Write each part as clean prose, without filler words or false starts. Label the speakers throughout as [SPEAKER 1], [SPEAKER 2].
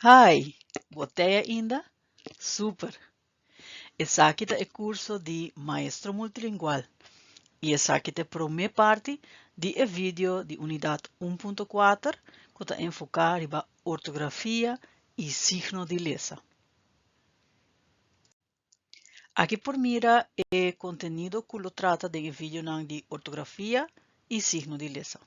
[SPEAKER 1] Hi! Bo t'ei ainda? Super! Esaki ta e kurso di Maestro Multilingual i esaki ta e promé parti di e video di Unidat un punto kuater ku ta enfoká riba ortografia i signo di lesa. Aki por mira e kontenido ku lo trata den e videonan di ortografia i signo di lesa.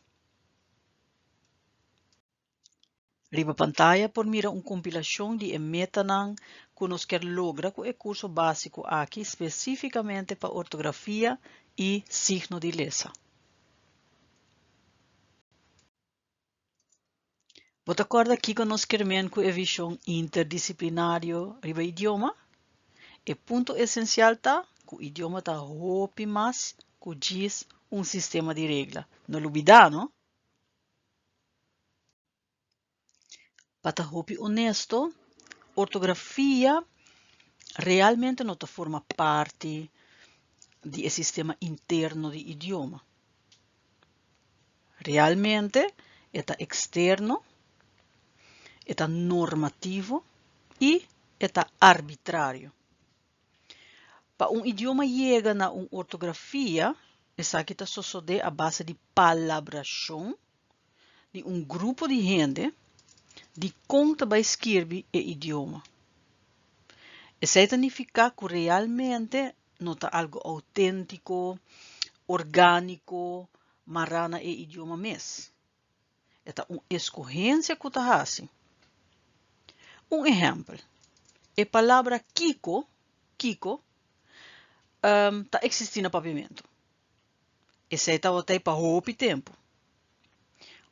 [SPEAKER 1] Riba pantaya por mira un kompilashon di e metanan ku nos kier logra ku e kurso básiko aki spesífikamente pa ortografia i signo di lesa. Bo ta kòrda kiko nos kier men ku e vishon interdisiplinario riba idioma? E punto esensial ta ku idioma ta hopi mas ku djis un sistema di regla. No lubidá, no! Pa ta hopi honesto, ortografia realmente no ta forma parti di e sistema interno di idioma. Realmente e ta eksterno, e ta normativo i e ta arbitrario. Pa un idioma yega na un ortografia, esaki ta sosodé a base di palabrashon di un grupo di hende di kon ta bai skirbi e idioma. Esei ta nifiká ku realmente no ta algu outéntiko, orgániko, mará na e idioma mes. E ta un eskohensia ku ta hasi. Un ehèmpel, e palabra kiko, kiko, ta eksistí na papiamentu. Esei tabata ei pa hopi tempu.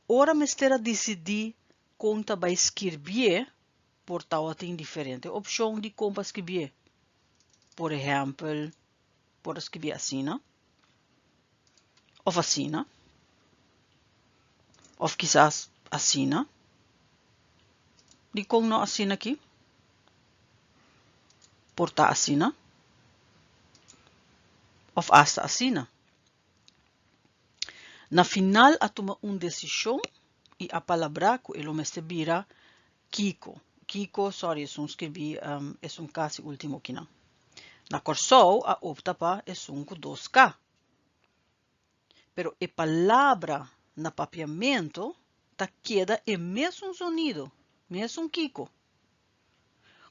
[SPEAKER 1] Ora mester a disidí kon ta bai skirbié, por tabatin diferente opshon di kon pa skirbié. Por ehèmpel, por a skirbié asina, òf asina, òf kisas asina. Dikon no asina aki? Por ta asina òf asta asina. Na final a tuma un desishon i a palabrá ku e lo mester bira Kiko. Kiko, sorry esun skirbí esun kasi último kinan. Na Kòrsou a opta pa esun ku dos K. Pero e palabra na papiamentu ta keda e mesun zonido, mesun kiko.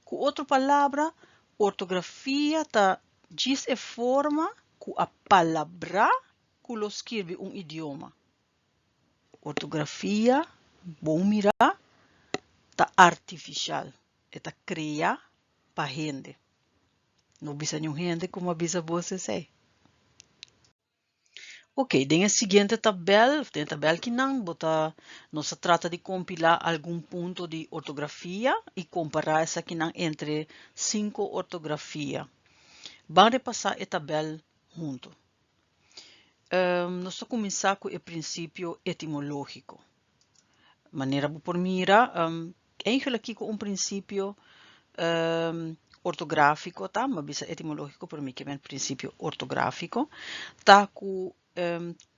[SPEAKER 1] Ku otro palabra, ortografia ta djis e forma ku a palabrá ku lo skirbi un idioma. Ortografia, bon mirá, ta artifishal, e ta kreá pa hende. No bisa niun hende ku mi a bisa bos esei. Ok, den e siguiente tabel, of den e tabel kinan, bo ta, nos ta trata di kompilá algun punto di ortografia i kompará esakinan entre sinku ortografia. Ban repasá e tabel huntu. Nos ta kuminsá ku e prinsipio etimológiko. Manera bo por mira, eigenlijk kiko un prinsipio ortográfiko ta, mi a bisa etimológiko pero mi ke men prinsipio ortográfiko, ta ku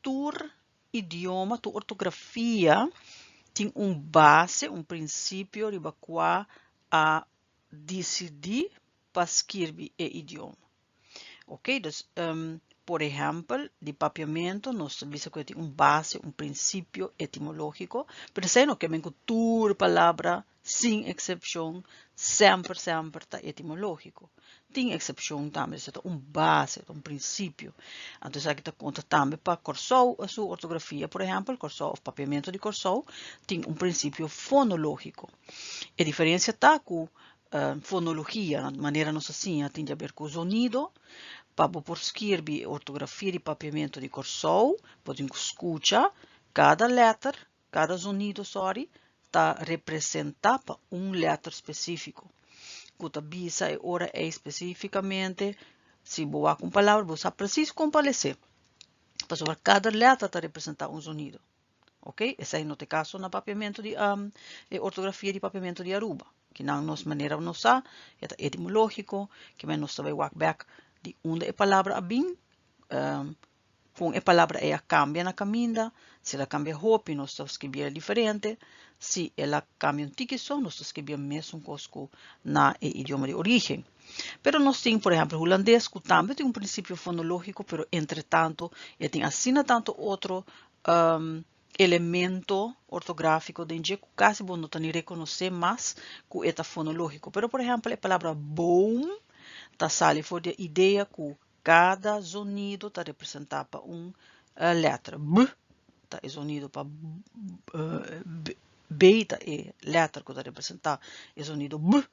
[SPEAKER 1] tur idioma, tur ortografia tin un base, un prinsipio riba kua a disidí pa skirbi e idioma. Ok, dus por ehèmpel di papiamentu nos ta bisa ku e tin un base, un prinsipio etimológiko, pero esei no ke men ku tur palabra sin eksepshon semper semper ta etimológiko. Tin eksepshon tambe, esei ta un base, ta un prinsipio. Anto esaki ta konta tambe pa Kòrsou su ortografia, por ehèmpel, Kòrsou òf papiamentu di Kòrsou tin un prinsipio fonológiko. E diferensia ta ku Fonologia, manera nos a siña, tin di haber ku zonido. Pa bo por skirbi e ortografia di papiamentu di Kòrsou, bo tin ku skucha kada lèter, kada zonido, sòri, ta representá pa un lèter spesífiko, ku ta bisa e ora ei spesífikamente, si bo wak un palabra, bo sa presis kon pa les'é, pasobra kada lèter ta representá un zonido. Ok, esei no ta e kaso na papiamentu di e ortografia di papiamentu di Aruba. Kinan nos manera nos sa, e ta etimológiko, kimen nos ta bai wak bèk di unda e palabra a bin, Kon e palabra ei a kambia na kaminda, si el a kambia hopi nos ta skibié diferente, si el a kambia un tiki so nos ta skibié mesun kos ku na e idioma di orígen. Pero nos tin por ehèmpel hulandes ku tambe tin un prinsipio fonológiko pero entretanto e tin asina tantu otro elemento ortográfiko den dje ku kasi bo no ta ni rekonosé mas ku e ta fonológiko. Pero por ehèmpel e palabra boom ta sali for di e idea ku kada zonido ta representá pa un lèter. B ta e zonido pa B ta e lèter ku ta representá e zonido B,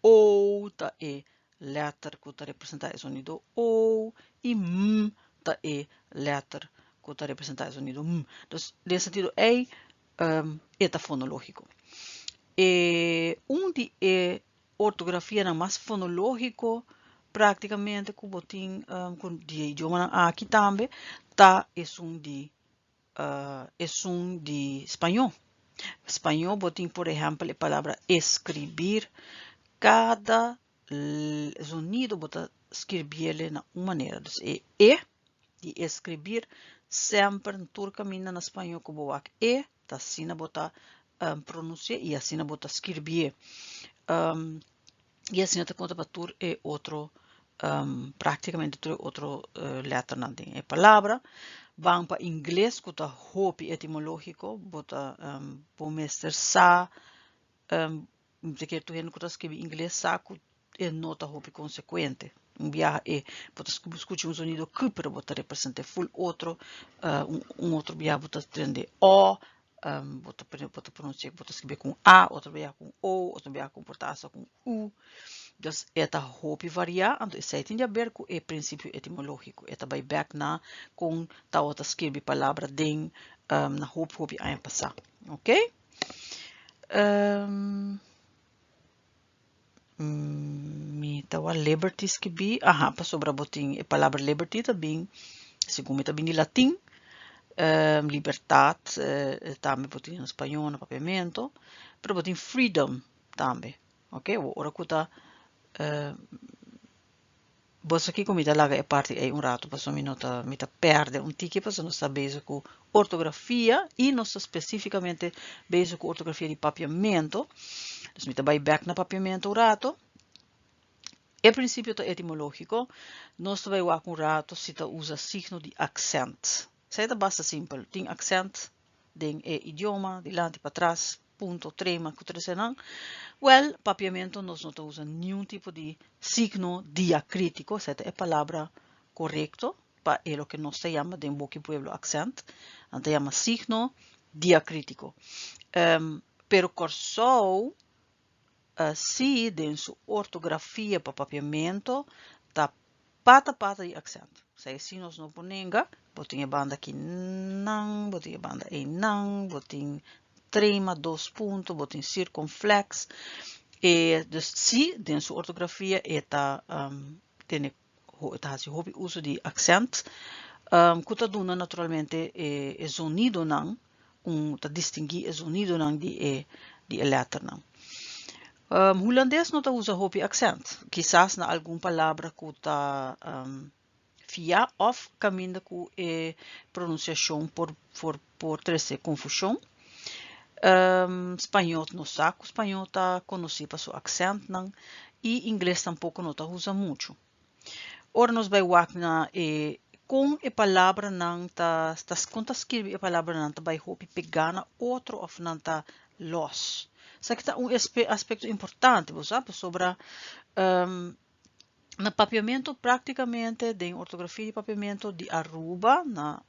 [SPEAKER 1] O ta e lèter ku ta representá e zonido O i M ta e lèter ku ta representá e zonido M. Dus den sentido ei e ta fonológiko. E un di e ortografianan mas fonológiko práktikamente ku bo tin ku di e idiomanan aki tambe ta esun di esun di spañó. Spañó bo tin por ehèmpel e palabra escribir, kada zonido bo ta skirbiel na un manera. Dus e e di escribir semper tur kaminda na spañó ku bo wak e ta asina bo ta pronunsi'é i asina bo ta skirbié. I asina ta konta pa tur e otro práktikamente tur e otro lèternan den e palabra. Ban pa ingles ku ta hopi etimológiko, bo ta bo mester sa mi ta kere tur hende ku ta skirbi ingles sa ku e no ta hopi konsekuente. Un biaha e bo ta skucha un zonido k pero bo ta represent'é ful otro, un otro biaha bo ta tende o, bo ta bo ta pronunsi'é bo ta skirbié ku un a, otro biaha ku un o, otro biaha ku por ta hasta ku un u. Dus e ta hopi variá, anto esei tin di aber ku e prinsipio etimológiko. E ta bai bèk na kon tabata skirbi palabra den na hopi hopi aña pasá. Oké. Mi ta wak liberty skibí, aha, pasobra bo tin e palabra liberty ta bin, segun mi ta bin di latin, libertat tambe bo tin na spañó, na papiamento, pero bo tin freedom tambe, ok, ora ku ta Bo sa kiko mi ta laga e parti ei un ratu pasobra mi no ta mi ta pèrdè un tiki pasobra nos ta bezig ku ortografia i nos ta spesífikamente bezig ku ortografia di papiamentu. Dus mi ta bai bèk na papiamentu un ratu. E prinsipio ta etimológiko. Nos ta bai wak un ratu si ta usa signo di aksènt. Esei ta basta simpel. Tin aksènt den e idioma, dilanti, patras, punto, trema, ku tur esenan. Wèl, papiamentu nos no ta usa niun tipo di signo diakritiko, esei ta e palabra korekto pa e loke nos ta yama den boki pueblo aksènt, nan ta yama signo diakritiko. Pero Kòrsou si den su ortografia pa papiamentu ta pata pata di aksènt. Esei si nos no por nenga, bo tin e banda aki nan, bo tin e banda ei nan, bo tin trema, dos punto, bo tin sirkonflèks. E dus si den su ortografia e ta tene ta hasi hopi uso di aksènt ku ta duna naturalmente e zonidonan un ta distinguí e zonidonan di e di e lèternan. Hulandes no ta usa hopi aksènt, kisas na algun palabra ku ta fiá òf kaminda ku e pronunsiashon por por por trese konfushon. Spañó nos sa ku spañó ta konosí pa su aksèntnan i ingles tampoko no ta usa muchu. Ora nos bai wak na e kon e palabranan ta ta kon ta skirbi e palabranan ta bai hopi pegá na otro òf nan ta lòs. Esaki ta un aspekto importante bo sa pasobra na papiamentu práktikamente den ortografia di papiamentu di Aruba na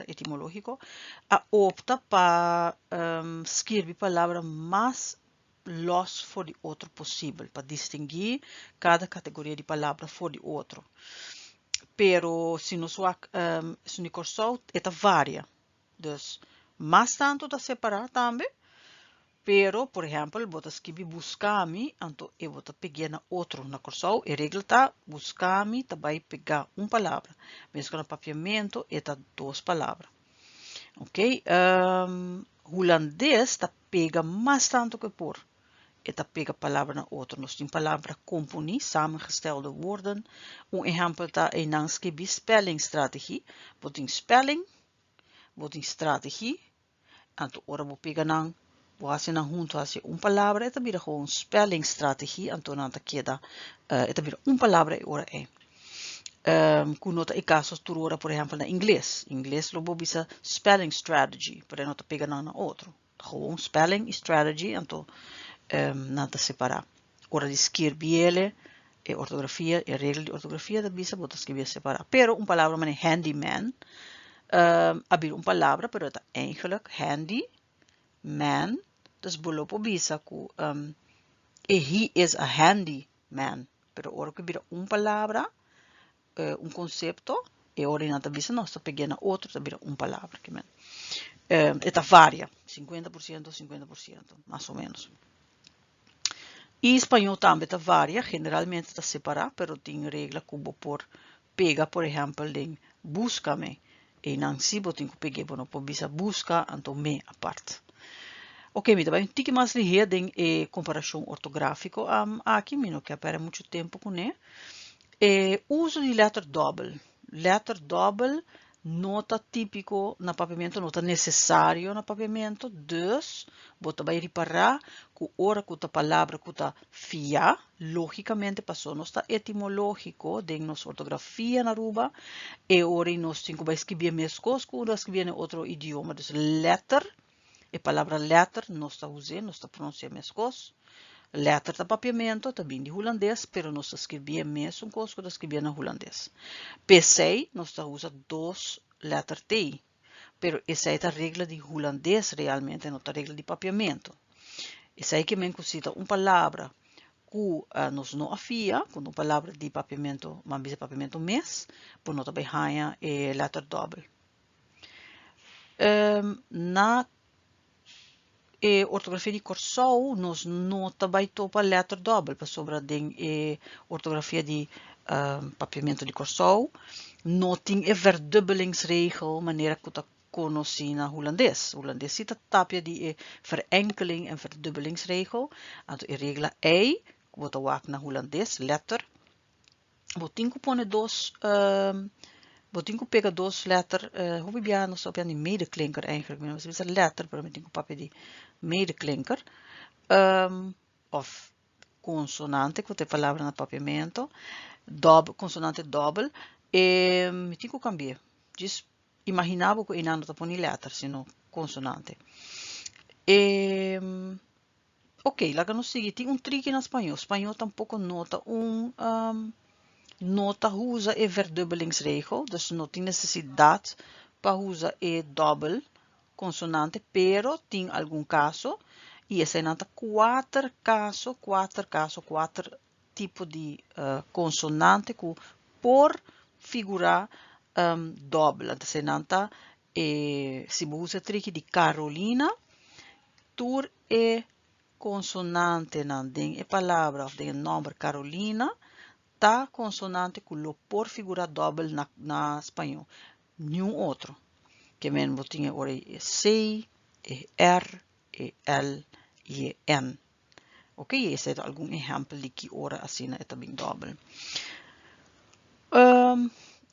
[SPEAKER 1] etimológiko a opta pa skirbi palabra mas lòs for di otro posibel, pa distinguí kada kategoria di palabra for di otro. Pero si nos wak esun di Kòrsou e ta varia. Dus mas tantu ta separá tambe, pero por ehèmpel bo ta skibi buska mi anto e bo ta peg'é na otro. Na Kòrsou e regla ta buska mi ta bai pegá un palabra, meskos na papiamentu e ta dos palabra. Ok, Hulandes ta pega mas tantu ku e por. E ta pega palabra na otro. Nos tin palabra komponí, samengestelde woorden. Un ehèmpel ta einan skibí spellingstrategie. Bo tin spelling, bo tin strategie. Anto ora bo pega nan, bo hasi nan huntu hasi un palabra, e ta bira gewoon spellingstrategie. Anto nan ta keda, e ta bira un palabra e ora ei. Ku no ta e kaso tur ora, por ehèmpel na ingles. Ingles lo bo bisa spelling strategy, pero e no ta pega nan na otro. Gewoon spelling y strategy anto nan ta separa. Ora di skirbiele e ortografia, e regla di ortografia ta bisa bo ta skirbié separa. Pero un palabra manera handyman a bira un palabra pero e ta eigenlijk handy man. Dus bo lo por bisa ku e he is a handy man. Pero ora ku e bira un palabra un konsepto, e ora nan ta bisa nos ta peg'é na otro ta bira un palabra ki men. E ta varia, 50%, 50%, mas o menos. I spañó tambe ta varia, generalmente ta separá, pero tin regla ku bo por pega, por ehèmpel den búskame, einan sí bo tin ku peg'é, bo no por bisa buska anto me apart. Ok, mi ta bai un tiki mas lihé den e komparashon ortográfiko aki, mi no ke a pèrdè muchu tempu kuné. E uso di lèter dòbel. Lèter dòbel no ta típiko na papiamentu, no ta nesesario na papiamentu, dus bo ta bai ripará ku ora ku ta palabra ku ta fiá, lógikamente pasó nos ta etimológiko den nos ortografia na Aruba, e ora ei nos tin ku bai skibié meskos ku unda a skibié na otro idioma. Dus lèter E palabra letter nos ta us'é, nos ta pronunsi'é meskos. Letter ta papiamentu, ta bin di hulandes, pero nos ta skirbié mesun kos ku ta skirbié na hulandes. P'esei nos ta usa dos letter T, pero esei ta regla di hulandes realmente, no ta regla di papiamentu. Esei ke men ku si ta un palabra ku nos no a fia, ku ta un palabra di papiamentu, mas bisa papiamentu mes, bo no ta bai haña e letter dòbel. Na e ortografia di Kòrsou nos no ta bai topa lèter dòbel pasobra den e ortografia di Papiamentu di Kòrsou no tin e verdubbelingsregel manera ku ta konosí na hulandes. Hulandes si ta tapia di e verenkeling en verdubbelingsregel, anto e regla ei ku bo ta wak na hulandes, lèter, Bo tin ku pone dos, bo tin ku pega dos letter, hopi biaha nos ta papia di medeklinker eigenlijk, mi no mester bisa letter, pero mi tin ku papia di medeklinker, of konsonante ku ta e palabra na papiamento, dòbel, konsonante dòbel, e mi tin ku kambi'é, djis imagina bo ku einan no ta pone letter, sino konsonante. E. Ok, laga nos sigui. Tin un triki na spañó. Spañó tampoko no ta un no ta usa e verdubbelingsregel, dus no tin nesesidat pa usa e dòbel konsonante, pero tin algun kaso, i eseinan ta kuater kaso, kuater kaso, kuater tipo di konsonante ku por figurá dòbel. Anto eseinan ta e si bo usa e triki di Carolina, Tur e konsonantenan den e palabra òf den e nòmber Carolina ta konsonante ku lo por figurá dòbel na na spañó, niun otro. Ke men bo tin e ora ei e C, e R, e L i e N. Ok, esei ta algun ehèmpel di ki ora asina e ta bin dòbel.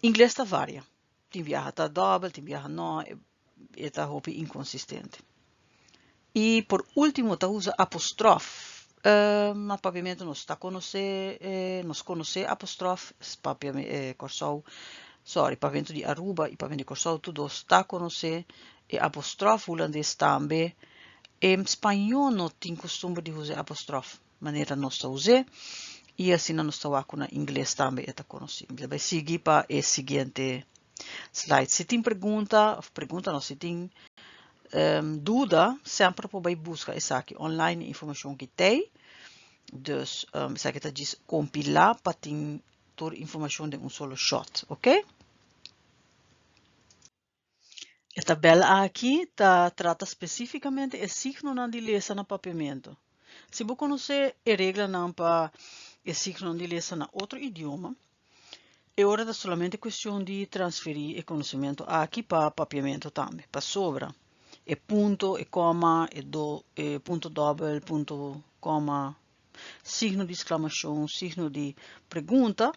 [SPEAKER 1] Ingles ta varia. Tin biaha ta dòbel, tin biaha no, e ta hopi inkonsistente. I por último ta usa apostrof. Na papiamentu nos ta konosé, nos konosé apostrof, papia Kòrsou, sorry, papiamentu di Aruba i papiamentu di Kòrsou tur dos ta konosé e apostrof, hulandes tambe. E spañó no tin kustumber di usa e apostrof manera nos ta us'é i asina nos ta wak ku na ingles tambe e ta konosí. Mi ta bai sigui pa e siguiente Slide. Si tin pregunta, of pregunta no, si tin duda, semper por bai buska esaki online, e informashon ki t'ei. Dus esaki ta djis kompilá pa tin tur informashon den un solo shot, ok? E tabèl aki ta trata spesífikamente e signonan di lesa na papiamentu. Si bo konosé e reglanan pa e signonan di lesa na otro idioma, E ora ta solamente cuestion di transferi e conocimento aki pa papiamento tambe, pasobra e punto, e coma, e do, e punto dobel, punto kòma, signo di eksklamashon, signo di pregunta,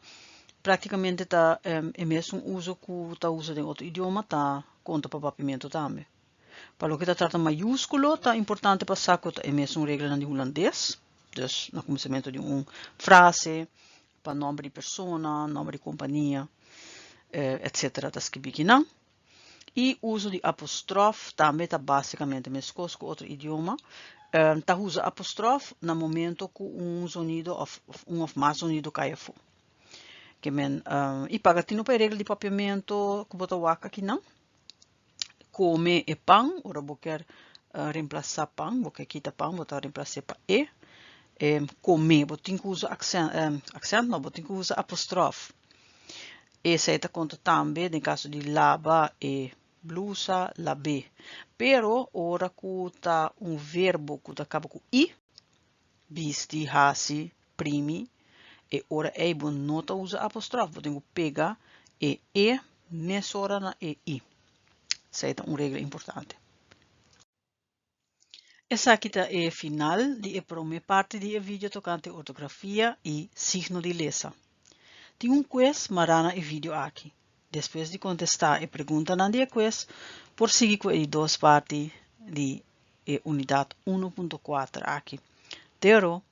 [SPEAKER 1] práktikamente ta e mesun uso ku ta usa den otro idioma ta konta pa papiamentu tambe. Pa loke ta trata mayúskulo, ta importante pa sa ku ta e mesun reglanan di hulandes, dus na kuminsamentu di un frase, pa nòmber di persona, nòmber di kompania, etcetera ta skibí kinan. I uso di apostrof tambe ta básikamente meskos ku otro idioma. Ta usa apostrof na momento ku un zonido òf un òf mas zonido kai afó. Ke men i paga tinu pa e regla di papiamentu ku bo ta wak akinan. Kome e pan, ora bo kier remplasá pan, bo kier kita pan, bo ta remplas'é pa e. Kome, bo tin ku usa aksènt, aksènt no, bo tin ku usa apostrof. Esei ta konta tambe den kaso di laba e blusa, lab'é. Pero ora ku ta un verbo ku ta kaba ku i, bisti, hasi, primi, e ora ei bo no ta usa apostrof, bo tin ku pega e e mesora na e i. Esei ta un regla importante. Esaki ta e final di e promé parti di e video tokante ortografia i signo di lesa. Tin un quiz mará na e video aki. Despues di kontestá e preguntanan di e quiz, por sigui ku e di dos parti di e unidat 1.4 aki. Te oro!